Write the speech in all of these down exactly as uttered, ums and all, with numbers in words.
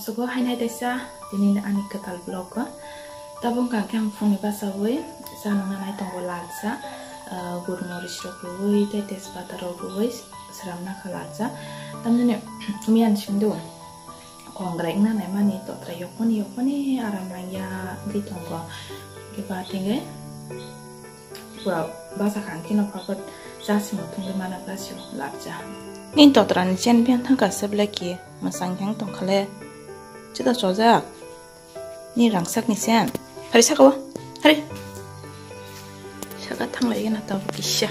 Bo hainai teisa tini ani kwtal vlog o. Tabuk wngkha khe ang phungni bachaui cha nungna nai tongo lal cha, ah, gurmorish rok rwui tei tejpata rok rwui sram nakha lal cha. Tamni miyan singdu kongrai wngna naimani totra yokmani yokmani aram nangya wngwi tongo. Khe ba tingwi Pura basa kha ang khe no phapat cha simo thungwi mana blasio lal cha. Ni totra ni chen biang thang ka se belai ki mwsang yang tong khale. Chida chojak. Ni rangsak ni chen. Hari saka wa. Hari. Saka thang lai na ta kisa.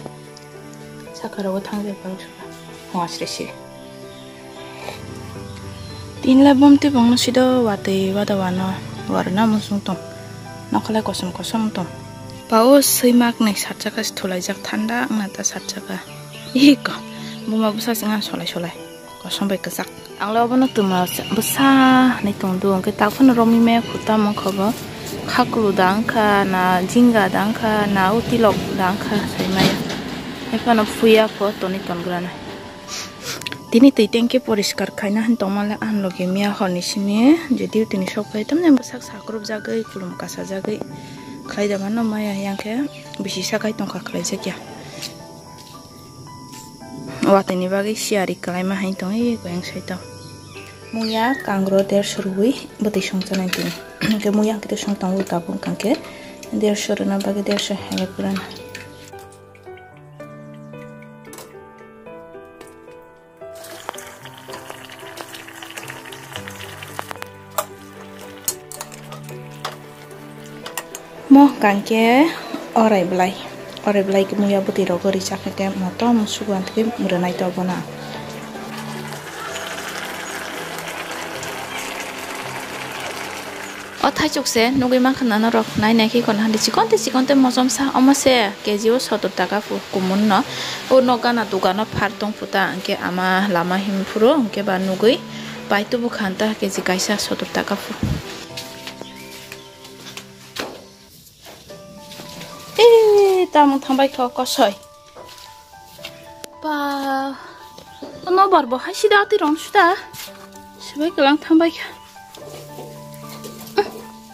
Saka ro thang le pang saka. Ho asre sire. Tinla bom twi bongno sido watwi wada wano warna musung tong. Nokhalai kosom kosom tong. Pao swimak nai sarchaka thulaijak thanda wngna ta sarchaka. Iko buma bwsa singha solai solai. Kosom bai kwchak. Angla obono twma bwsa nai tongdu hwnkhe takhwno romwi maya khuta mangkha bo. Khaklu da wngkha na jinga da wngkha na utilok da wngkha saimaya. Ephano phuya pho toni tongrana. Tini twi tengke poriskar khaina hin tongmale ang logi miya horni simi je duty ni sok phai tamni bwsak sakrupjagwi kulum kasajagwi khlai da mano maya yang khe bisi sakai tongkha khlaijakya. Watwi ni bagwi siyari kwlaima hai tongwi koyang saito. Muya kangro derso rwui bwtwi songchanai tini. Hwnkhe muya hwnkhe song tongo tabuk hwnkhe derso rwna bagwi derso hai purana. Mo hwnkhe orai belai, orai belai khe muya bwtwi rogo rijak khe motom sugo hwnkhe rwnai to bono. O thaichuk se nugwi mankha na norok nai nai khe kono handi chikon tei chikon tei mosom sa omo se K G o sotor taka pu kumun no. O nok gana dogano phar tong puta hwnkhe ama lama him phuru hwnkhe ba nugwi pai tubu khan ta K G kaisa sotor taka pu. Ee, tamung thambai kho kosoi. Pa, ano bar bo hai sida ati ron suda. Sibai kelang thambai kha.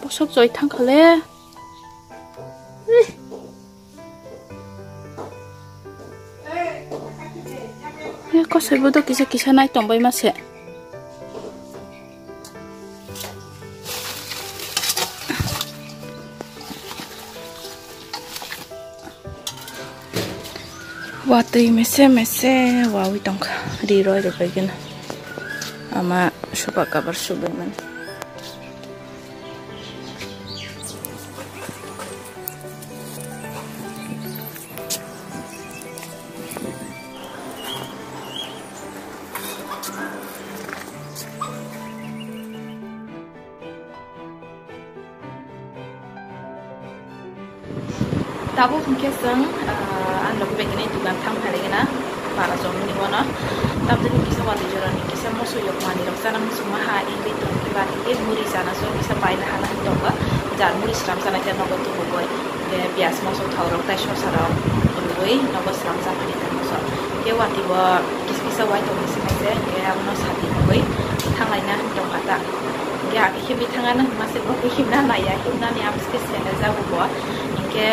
Bosok joi thang khale. Ee. Ee, kosoi bodo kisa kisa nai tongbai ma se. Watwi mese mese wawi tongkha, ri roi rwbaigwino. Ama sofa cover subaimani. Tabuk hwnkhe chwng, ah, ang logi bai khe dugan thang phai rwgwna, bara jomni bono. Tamoni kisa watwi jorani kisa moso yok manwi rok chana muchungma ha, wngwi tongkhe ba hwnkhe muri chana chwng kisa paina hala hwn tongo. Jar muri sram chanai khe nogo tubugwi. Hwnkhe piyaj moso thok rok tei sosa rok rwgwi nogo sram cha phani tongmosok. Hwnkhe watwi bo kisa kisa wai tongwi se, hwnkhe abono sati rwgwi thanglaina hwn tongkha ta. Hwnkhe akhe himwi thangano hwnma se bo khe himna naiya, himnani amo se khe sendel jago bo. Hwnkhe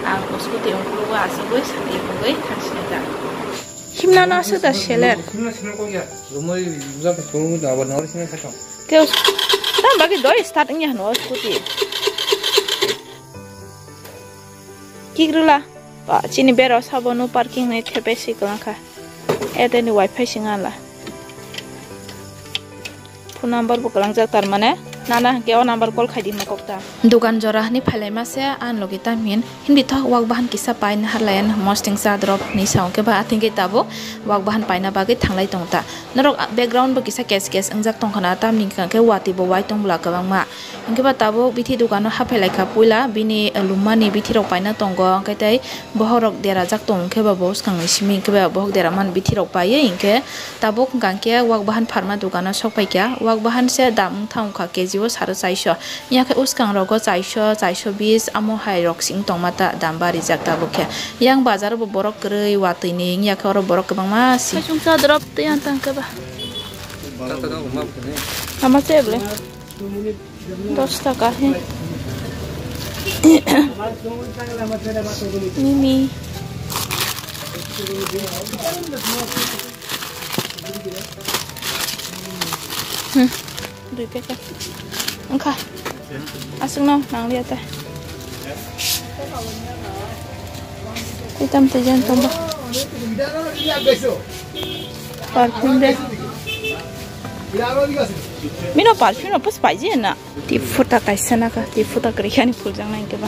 ang scooty ungkulugo achugwi sati ungwi thang sinai jak. Himnano aswk da seler. Himna sino kok ya. Romoi jang ko song da abar nori sino sakang. Tei tam bagwi doi start wngya hwnwi o scooty. Kikrwla. Ba, chini bera o sabo no parking ni thepai si kwlangkha. Airtel ni wifi sing ala. Phone number bo kwlangjak tar mane. Nana hwnkhe o number call khai di hwnwi kok ta. Dugan jora hwnwi phailaima se, ang logi tamhin. Hindi thok wak bahan kisa paina harlayan mosting cha drop hwnwi sa hwnkhe ba athingkhe tabuk wak bahan paina bagwi thanglai tong ta. Norok background bo kisa kes kes wngjak tongkha na, tamni hwnkhe watwi bo wai tong bwla kwbangma. Hwnkhe ba tabuk bithi dogano haphai lai kha puila, bini, eh, lumani bithi rok paina tongo, hwnkhe tei bohok rok derajak tongo, hwnkhe ba bo swkang ni simi hwnkhe ba bohok dera man bithi rok paiwi hwnkhe tabuk hwnkha hwnkhe wak bahan pharma dogano sok pai kha. Wak bahan se dam wng tha wngkha K G o saro chaiso, ya khe swkang rogo chaiso, chaiso bis amo hai rok sing tongma ta dam barijak tabuk khe. Yang bazar bo borok kwrwi watwi ni wngya khe oro borok kwbangma si. Kaisung cha drop tei ang tang khe ba. Ama se ble. Dos taka he. Mimi. Hmm. Dui packet. Wngkha. Aswkno nangliya ta. Tei tam tei jan tongo. Perfume de. Bino perfume no pus paiji na. Tei phuta kaisa naka, tei phuta kwrwi ani phuljak nai khe ba.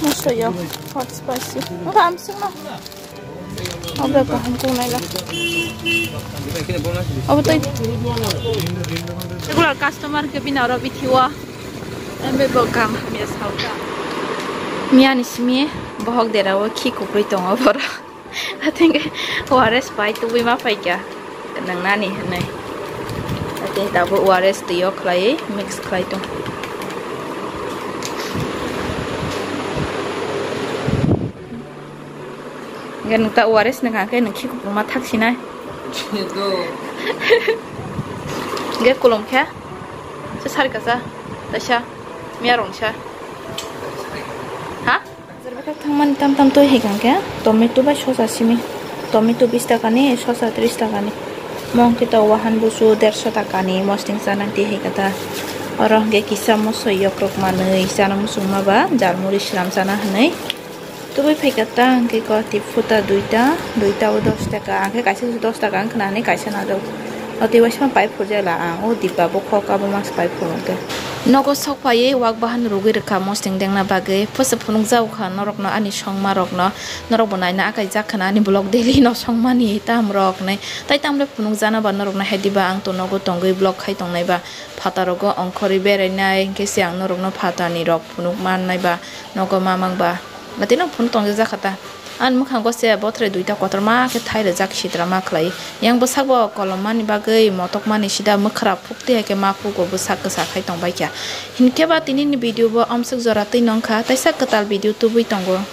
Mosto yo, hot spicy. Wngkha amswkno. Obo kaham kung nai la. Obo tei. Regular customer khe bini oro bithi o. Embe bo kaham hamya sao ta. Miyani simi bohok dera o khi kuprwi tongo boro. Athengke O R S pai tubui ma phaikha. Nang nani hinwi. Ate tabuk O R S twi o khlaiwi mix khlai tong. Hingke nwng ta O R S nwng kha khe nwng khi kupulma thak sinai. Hingke kulum khe se sari kasa taisa miya rong sa. Ha? Jerba khe thangmani tam tam twi hai kha khe tomato bai sosa simi. Tomato bish taka ni, sosa trish taka ni. Mo hingke ta wahan busu derso taka ni mosting chana twi hai kha ta. Oro hingke kisa moso yokrok manwi chana muchungma ba jalmuri slam chana hinwi. Tubui phaikha ta hwnkhe koti phuta duita, duita o dos taka, ang khe kaisa se dos taka wngkha na hinwi kaisa najak. O tei waisa ma pai phurjak la ang, o diba bokhok abo masa pai phuru hwnkhe. Nogo sok phaiwi wak bahan rwgwi rwkha mosting dengna bagwi, phusa phunukjak kha norokno ani songma rokno, norok bo naina akai jak khana ani vlog daily no songmani tam rok hinwi. Tai tamle phunukjana ba norokno hai diba ang to nogo tongwi vlog khai tongnai ba, phatarogo ongkhorwi berainai hwnkhe se ang norokno phatarni rok phunuk mannai ba, nogo mamang ba. Atino phunuk tongjak kha ta. Ani mwkhango se bothrai duita kotorma khe thai rijak sitra ma khlai. Yang bwsakbo kolommani bagwi motokmani sida mwkhra phukti hai khe ma phugo bwsak kwsa khai tongbai kha. Hinkhe ba tinini video bo omswk jora twi nongkha, teisa kwtal video tubui tongo.